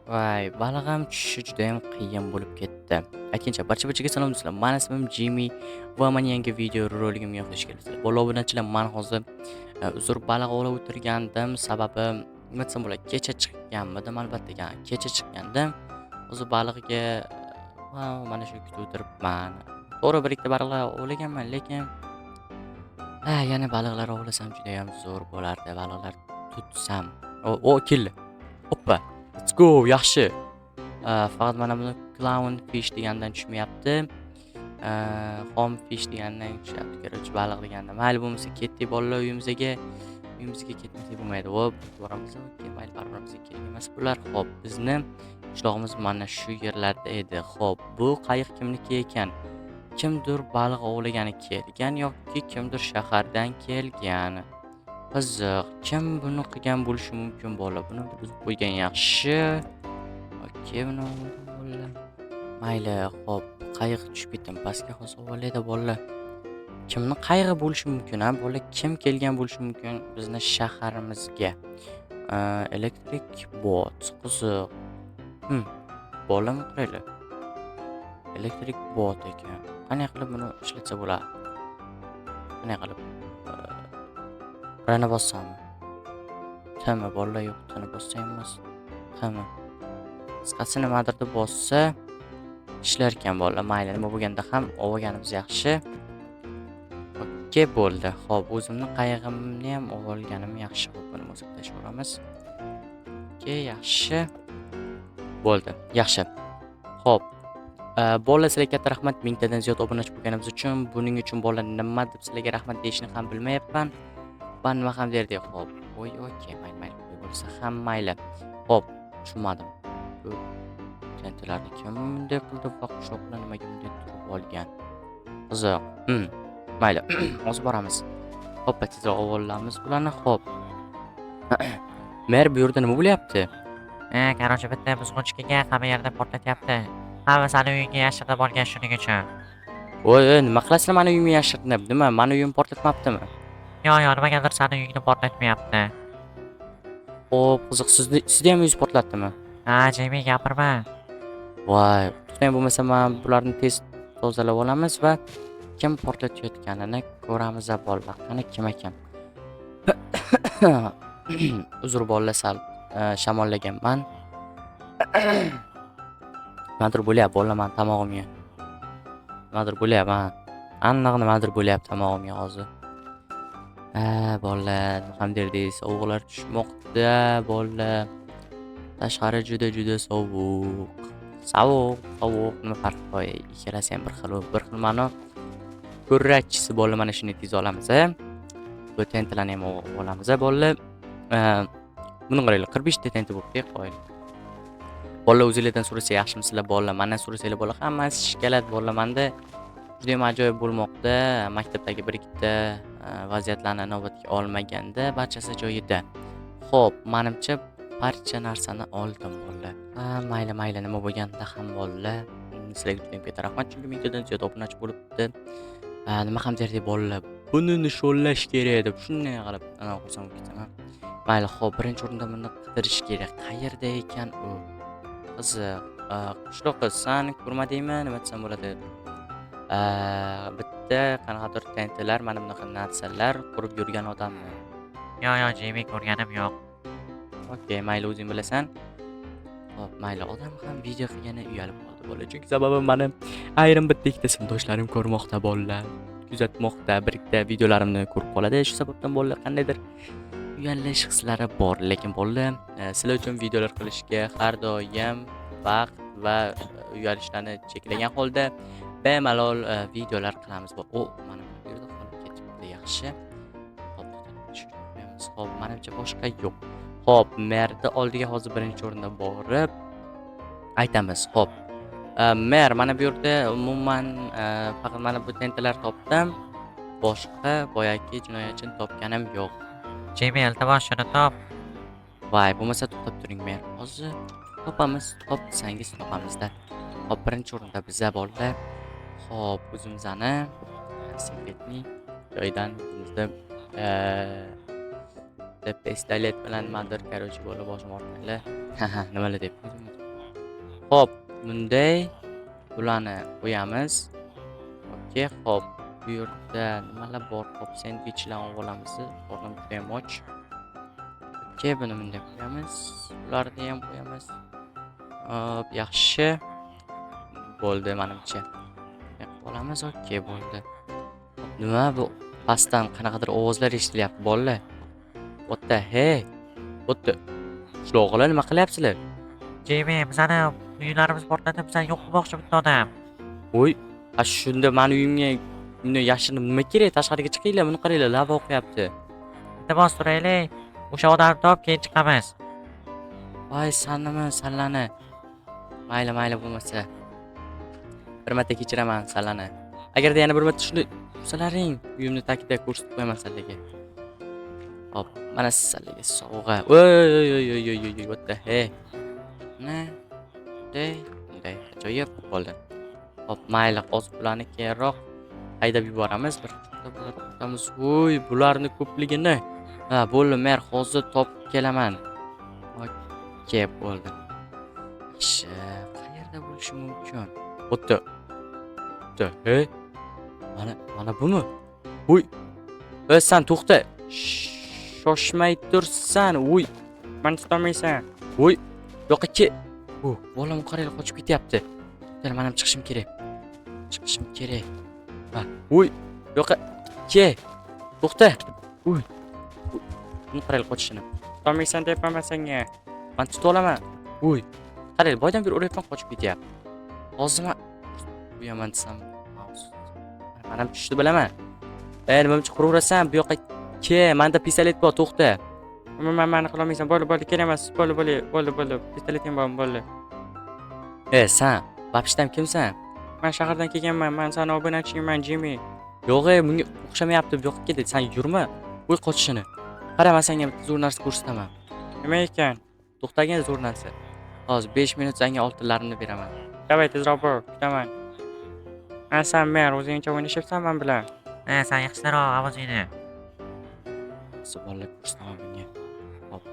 Voy, baliq ham tushishi judayam qiyin bo'lib ketdi. Aytgancha, barcha-barchaga salom do'stlar. Mani ismim Jimmy va men yangi video roligimga xush kelibsizlar. Bola obunachilar, men hozir uzr, baliq ovlab o'tirgandim. Sababi nima desam bo'ladi, kecha chiqqanmidim albatta, kecha chiqqandim. Hozir balig'iga mana shu kutib o'tiribman. To'g'ri, bir ikkita baliqlar ovlaganman, lekin yana baliqlar ovlasam judayam zo'r bo'lardi. Baliqlar tutsam. O, o keldi. Oppa. Let's go, yaxshi. Faqat mana buni clown fish degandan tushmayapti. Xom fish degandan tushyapti. Короче, baliq deganda. Mayli, bo'lmasa ketdik bolalar uyimizga. Uyimizga ketmasak bo'lmaydi. Hop, boramiz. Okey, mayli, baribir bizga kerak emas bular. Xo'p, bizni qishlog'imiz mana shu yerlarda edi. Xo'p, bu qayiq kimniki ekan? Kimdir baliq ovlagani kelgan yoki kimdir shahardan kelgan. Qiziq, kim buni qilgan bo'lishi mumkin bola? Buni buzib qo'ygan yaxshi. Okey, buni bolalar. Mayli, xo'p, qayiq tushib ketdim pastga, hozir olayda bolalar. Kimni qayig'i bo'lishi mumkin, a bola? Kim kelgan bo'lishi mumkin bizni shaharimizga? Electric boat, qiziq. Bola, qaranglar. Electric boat ekan. Qanday qilib buni ishlatsa bo'ladi? Qanday qilib? Rani bossammi? Tmi bolalar, yo'q, tni bossa emas. Tmi? Qisqasi, nimadirni bossa ishlar ekan bolalar. Mayli, nima bo'lganda ham olganimiz yaxshi. Okey, bo'ldi. Xo'p, o'zimni qayig'imni ham olganim yaxshi. Xo'p, buni bosib tashlayveramiz. Okey, yaxshi. Bo'ldi, yaxshi. Xo'p, bolalar, sizlarga katta rahmat 1000 tadan ziyod obunachi bo'lganimiz uchun. Buning uchun bolalar, nima deb sizlarga rahmat deyishni ham bilmayapman. Va nima ham derdik. Xo'p, voy, okey, mayli, mayli, bo'lsa ham mayli. Xo'p, tushunmadim. Bu TNTlarni kim bunday qildi va qishloqlar nimaga bunday turib olgan? Qiziq. Mayli, hozir boramiz. Hoppa, tezroq olamiz bularni. Xo'p. Mer, bu yerda nima bo'lyapti? Короче, bitta buzg'unchi kelgan, hamma yerda portlatyapti. Hamma sani uyingga yashirib olgan shuning uchun. Voy, nima qilasizlar mani uyimga yashirib? Nima, mani uyim portlatmabdimi? Yo'q, nimagadir sani uyingni portlatmayapti. Xo'p, qiziq, sizni ham uyingiz portlatdimi? Ha, Jimmy, gapirma. Voy, to'xtang, bo'lmasa man bularni tez tozalab olamiz va kim portlatayotganini ko'ramiz bolalar. Qani, kim ekan? Uzr bolalar, sal shamollaganman. Nimadir bo'lyapti bolalar mani tomog'imga. Nimadir bo'lyapti, ha. Aniq nimadir bo'lyapti tomog'imga hozir. Ha, bolalar, nima ham derdingiz? Sovuqlar tushmoqda, bolalar. Tashqari juda-juda sovuq. Sovuq, sovuq, nima farqi bor? Ikkalasi ham bir xil, bir xil ma'no. Ko'rrakchisi bolalar, mana shuni tez olamiz, a. Bu TNTlarni ham olamiz, a, bolalar. Buni qaranglar, 45 ta TNT bo'libdi, qoyil. Bolalar, o'zinglardan so'rasa yaxshimisizlar bolalar? Mendan so'rasanglar bolalar, hammasi shikolat bolalar menda. Juda ham ajoyib bo'lmoqda. Maktabdagi bir ikkita vaziyatlarni inobatga olmaganda barchasi joyida. Xo'p, manimcha barcha narsani oldim bolalar. Ha, mayli, mayli, nima bo'lganda ham bolalar, sizlarga juda ham katta rahmat, chunki 1000 tadan ziyod obunachi bo'libdi. Nima ham derdik bolalar? Buni nishonlash kerak deb shunday qilib anaqa xursand bo'lib ketaman. Mayli, xo'p, birinchi o'rinda buni qidirish kerak. Qayerda ekan u? Qiziq. Qishloq qiz, san ko'rmadingmi? Nima desam bo'ladi? Bitta qanaqadir TNTlar, mana bunaqa narsalar qurib yurgan odamni. Yo'q, Jimmy, ko'rganim yo'q. Okey, mayli, o'zing bilasan. Xo'p, mayli, odam ham video qilgani uyalib qoldi bola. Chunki sababi mani ayrim bitta ikkita sinfdoshlarim ko'rmoqda bolalar, kuzatmoqda, bir ikkita videolarimni ko'rib qoladi. Shu sababdan bolalar qandaydir uyalish hislari bor. Lekin bolalar, sizlar uchun videolar qilishga har doim vaqt va uyalishlarni cheklagan holda bemalol videolar qilamiz. O, mana bu yerda qolib ketibdi, yaxshi. Xo'p, shuni qo'yamiz. Xo'p, manimcha boshqa yo'q. Xo'p, merni oldiga hozir birinchi o'rinda borib aytamiz. Xo'p. Mer, mana bu yerda umuman faqat mana bu TNTlar topdim. Boshqa boyagi jinoyatchini topganim yo'q. Jimmy, iltimos, shuni top. Voy, bo'lmasa to'xtab turing, mer. Hozir topamiz, top desangiz topamizda. Xo'p, birinchi o'rinda biza bolalar. Xo'p, o'zimizni секретный joydan o'zimizda bitta pistolet bilan nimadir, короче, bola, boshim og'ritmanglar. Nimalar deb Xo'p, bunday bularni qo'yamiz. Okey, xo'p, bu yerda nimalar bor? Xo'p, sendvichlarni olib olamiz. Qornim judayam och. Okey, buni bunday qo'yamiz. Bularni ham qo'yamiz. Hop, yaxshi. Bo'ldi menimcha. Bunday qilib olamiz. Okey, bo'ldi. Nima bu? Pastdan qanaqadir ovozlar eshitilyapti, bolalar. What the heck? What the? Qishloqlar, nima qilyapsizlar? Jimmy, bizani uylarimiz portlatib, bizani yo'q qilmoqchi bitta odam. Voy, a shunda mani uyimga bunday yashirinib nima kerak? Tashqariga chiqinglar, buni qaranglar, lava oqyapti. Iltimos, turaylik. O'sha odamni top, keyin chiqamiz. Voy, sannimi, sanlarni. Mayli, mayli bo'lmasa. Bir marta kechiraman sanlarni. Agarda yana bir marta shunday tursalaring, uyimni tagida ko'rsatib qo'yaman sanlarga. Hop, mana sizlarga sovg'a. Oy, oy, oy, oy, oy, oy, what the heck? Mana bunday, bunday ajoyib bo'ldi. Hop, mayli, hozir bularni keyinroq haydab yuboramiz. Bir bularni tutamiz. Voy, bularni ko'pligini. Ha, bo'ldi, mer, hozir topib kelaman. Okey, bo'ldi. Yaxshi, qayerda bo'lishi mumkin? What the? What the heck? Mana, mana bumi? Voy. Ey, san to'xta. Shoshmay tursan. Voy, Mani tutolmaysan. Voy, bu yoqqa ke. U, bolam, qaranglar, qochib ketyapti. To'xta, men ham chiqishim kerak. Chiqishim kerak. Ha, voy, bu yoqqa ke. To'xta. Voy. Buni qaranglar qochishini. Tutolmaysan deyapman man senga. Man tutib olaman. Voy. Qaranglar, boydan beri uryapman, qochib ketyapti. Hozir man qo'yaman desam, man ham tushdi, bilaman. Ey, nima uchun quraverasan? Bu yoqqa ke, menda pistolet bor, to'xta. Umuman mani qilolmaysan. Bo'ldi, bo'ldi, kerak emas. Bo'ldi, bo'ldi, bo'ldi, bo'ldi. Pistoleting bormi? Bo'ldi. Ey, san, вообще kimsan? Man shahardan kelganman. Man sani obunachingman, Jimmy. Yo'q, ey, bunga o'xshamayapti, bu yoqqa kel, san yurma. Voy, qochishini. Qara, man senga bitta zo'r narsa ko'rsataman. Nima ekan? To'xtagin, zo'r narsa. Hozir 5 minut senga oltinlarimni beraman. Давай, tezroq bo'l, kutaman. Ha, san mer, o'zingcha o'ynashyapsan man bilan. Ha, san yig'ishtiroq ovozingni. Hozir, bolalar, ko'rsataman bunga. Hop.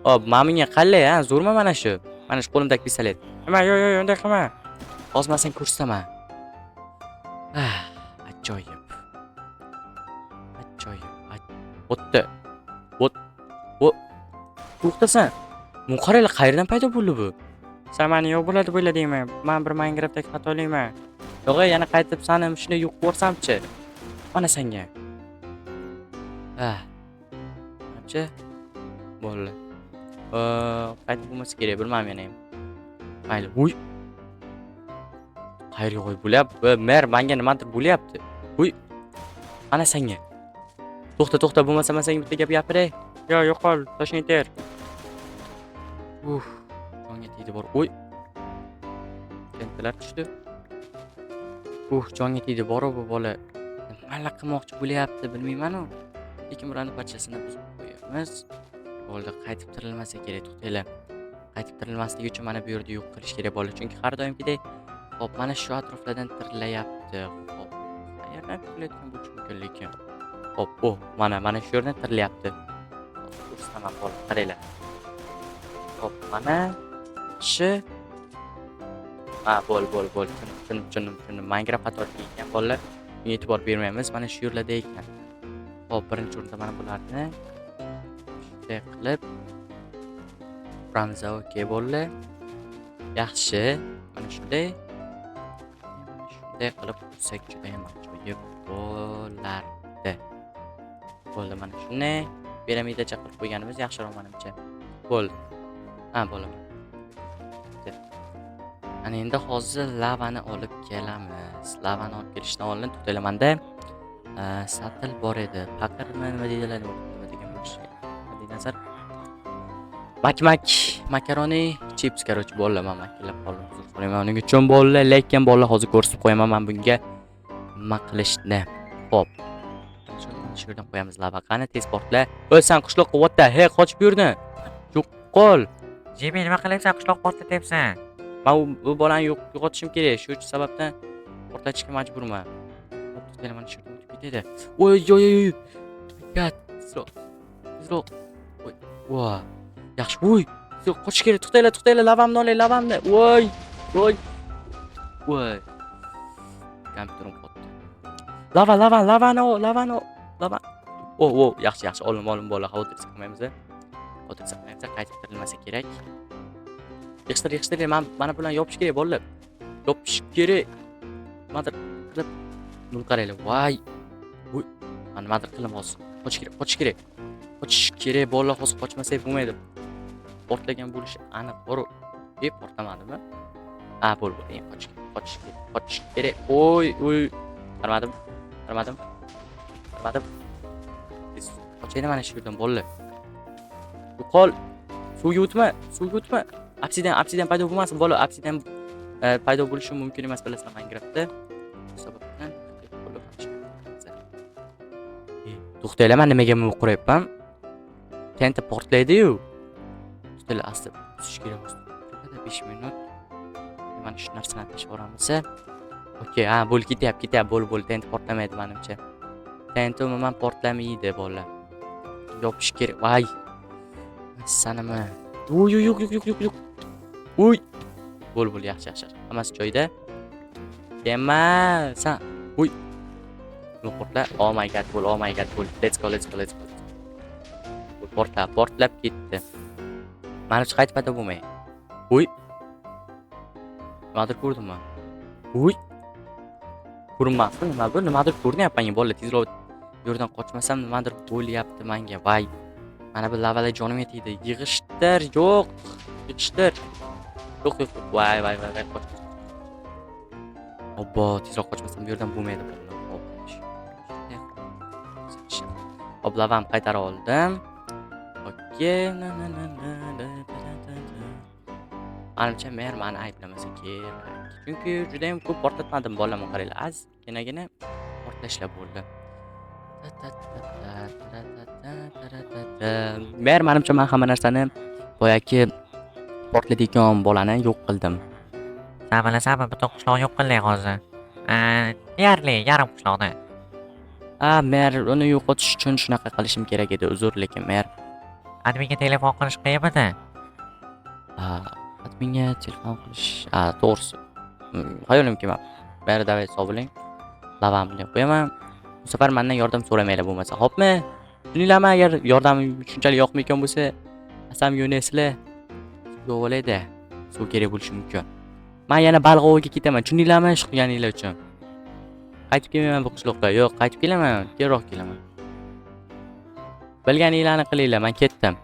Hop, mana bunga qalay, ha, zo'rmi mana shu? Mana shu qo'limdagi pistolet. Nima? Yo'q, yo'q, unday qilma. Hozir man senga ko'rsataman. Ah, ajoyib. Ajoyib. What the? What? What? To'xtasan. Buni qaranglar, qayerdan paydo bo'ldi bu? San mani yo'q bo'ladi deb o'yladingmi? Man bir Minecraftdagi xatolikman. Yo'q, yana qaytib sani shunday yo'q ko'rsamchi. Mana senga. Ah. Manimcha bo'ldi. Qaytib bo'lmasa kerak, bilmadim yana ham. Mayli, voy. Qayerga qo'yib bo'lyapti? Mer, menga nimadir bo'lyapti. Voy. Mana senga. To'xta, to'xta, bo'lmasa men senga bitta gap gapiray. Yo'q, yo'qol, toshni ter. Uf, jonga tegdi bor. Voy. TNTlar tushdi. Jonga tegdi bor bu bola. Nimalar qilmoqchi bo'lyapti, bilmayman-u. Lekin bularni barchasini buzib qo'yamiz. Bo'ldi, qaytib tirilmasa kerak, to'xtanglar. Qaytib tirilmasligi uchun mana bu yerda yo'q qilish kerak bola. Chunki har doimgidek, hop, mana shu atroflardan tirilayapti. Hop, qayerdan tirilayotgan bo'lishi mumkin lekin? Hop, oh, mana, mana shu yerdan tirilyapti. Ko'rsataman, bola, qaranglar. Hop, mana shu. Ha, bo'l, bo'l, bo'l. Tushundim, tushundim, tushundim. Minecraft xatoligi ekan, bolalar. Bunga e'tibor bermaymiz. Mana shu yerlarda ekan. Hop, birinchi o'rinda mana bularni shunday qilib uramiz. Okey, bo'ldi. Yaxshi. Mana shunday. Mana shunday qilib ursak juda ham ajoyib bo'lardi. Bo'ldi, mana shuni piramidacha qilib qo'yganimiz yaxshiroq menimcha. Bo'ldi. Ha, bo'ldi. Ana endi hozir lavani olib kelamiz. Lavani olib kelishdan oldin to'xtanglar, menda satil bor edi. Paqirmi, nima deydilar, nima degan bo'lishi. Nazar. Mak makaroni chips, короче, bo'ldi, man makillab qoldim. Uzr so'rayman uning uchun, bo'ldi, lekin bo'ldi, hozir ko'rsatib qo'yaman man bunga nima qilishni. Xo'p. Shu yerdan qo'yamiz lava. Qani, tez portla. O'y, san qishloqqa, what the heck, qochib yurding. Yo'qol. Jimmy, nima qilyapsan? Qishloq portlatyapsan. Man bu bolani yo'qotishim kerak. Shu sababdan portlatishga majburman. Hop, to'xtanglar, mana shu yerdan o'tib ketadi. Oy, oy, oy, oy. Gat, tezroq. Tezroq. Voy, voy. Yaxshi, voy. Tezroq qochish kerak. To'xtanglar, to'xtanglar, lavamni olay, lavamni. Voy. Voy. Voy. Kompyuterim qotdi. Lava, lava, lavani ol, lavani ol, lava. O, o, yaxshi, yaxshi, olim, olim bola, xavotir qilmaymiz. Xavotir qilmaymiz, qaytib tirilmasa kerak. Yig'ishtir, yig'ishtir, mana bularni yopish kerak, bolalar. Yopish kerak. Nimadir qilib, buni qaranglar. Voy. Voy. Mana nimadir qilib hozir. Qochish kerak, qochish kerak. Qochish kerak, bolalar, hozir qochmasak bo'lmaydi. Portlagan bo'lishi aniq bor. E, portlamadimi? Ha, bo'ldi, bo'ldi. Endi qochish kerak, qochish kerak, qochish kerak. Oy, oy. Qaramadim. Qaramadim. Qaramadim. Tez qochaylik mana shu yerdan, bolalar. Yo'qol. Suvga o'tma, suvga o'tma. Obsidian, obsidian paydo bo'lmasin, bola, obsidian paydo bo'lishi mumkin emas, bilasizlar Minecraftda. Shu sababdan E, to'xtanglar, man nimaga buni quryapman? TNT portlaydi-yu. To'xtanglar, asta tusish kerak hozir. 5 minut. Mana shu narsani tashlab yuboramiz. Okey, ha, bo'ldi, ketyapti, ketyapti, bo'ldi, bo'ldi. TNT portlamaydi menimcha. TNT umuman portlamaydi, bolalar. Yopish kerak. Voy. Sanimi. Uy, yo'q, yo'q, yo'q, yo'q, yo'q. Uy. Bo'ldi, bo'ldi, yaxshi, yaxshi. Hammasi joyida. Kema, san. Uy. Nima portla? Oh my God, bo'l, oh my God, bo'l. Let's go, let's go, let's go. Portlab, portlab ketdi. Manimcha qaytib paydo bo'lmay. Uy. Nimadir ko'rdim man. Uy. Ko'rinmasmi nima bu? Nimadir ko'rinyapti menga, bolalar, tezroq bu yerdan qochmasam nimadir bo'lyapti menga. Voy. Mana bu lavalar jonimga tegdi. Yig'ishtir, yo'q. Yig'ishtir. Yo'q, yo'q, yo'q. Voy, voy, voy, voy, qoch. Obbo, tezroq qochmasam bu yerdan bo'lmaydi. Hop. Hop, lavam qaytarib oldim. Okey. Na na na na da da da da. Manimcha mer mani ayblamasa kerak. Chunki juda ham ko'p portlatmadim, bolalar, qaranglar. Ozginagina portlashlar bo'ldi. Ta ta ta ta ta ta ta ta ta ta. Mer manimcha man hamma narsani boyagi portlaydigan bolani yo'q qildim. San bilasanmi, butun qishloqni yo'q qildik hozir. Deyarli yarim qishloqni. A, mer uni yo'qotish uchun shunaqa qilishim kerak edi, uzr lekin mer. Adminga telefon qilish qiyinmidi? A, adminga telefon qilish, a, to'g'risi. Xayolim kelmabdi. Bari давай sog'. Lavamni qo'yaman. Bu safar mendan yordam so'ramanglar bo'lmasa, xo'pmi? Tushundinglarmi? Agar yordamim shunchalik yoqmayotgan bo'lsa, qasamga yo'naysizlar. Suvga olayda. Suv kerak bo'lishi mumkin. Men yana baliq oviga ketaman. Tushundinglarmi ish qilganinglar uchun? Qaytib kelmayman bu qishloqqa. Yo'q, qaytib kelaman, keyinroq kelaman. Bilganinglarni qilinglar, men ketdim.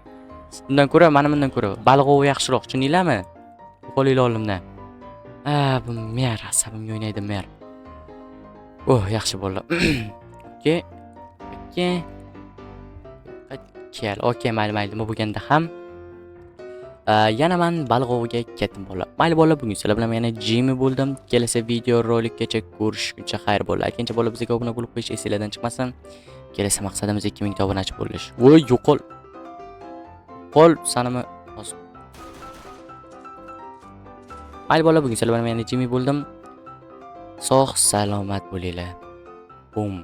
Undan ko'ra, mana bundan ko'ra baliq ovi yaxshiroq, tushundinglarmi? Qo'linglar oldimdan. A, bu mer asabimga o'ynaydi mer. Oh, yaxshi bo'ldi. Okey. Okey. Kel, okey, mayli, mayli, nima bo'lganda ham yana man baliq oviga ketdim, bolalar. Mayli bolalar, bugun sizlar bilan yana Jimmy bo'ldim. Kelasi video rolikgacha ko'rishguncha xayr bo'ldi. Aytgancha bolalar, bizga obuna bo'lib qo'yish esinglardan chiqmasin. Kelasi maqsadimiz 2000 ta obunachi bo'lish. Voy, yo'qol. Qo'l sanimi hozir. Mayli bolalar, bugun sizlar bilan yana Jimmy bo'ldim. Sog' salomat bo'linglar. Bum.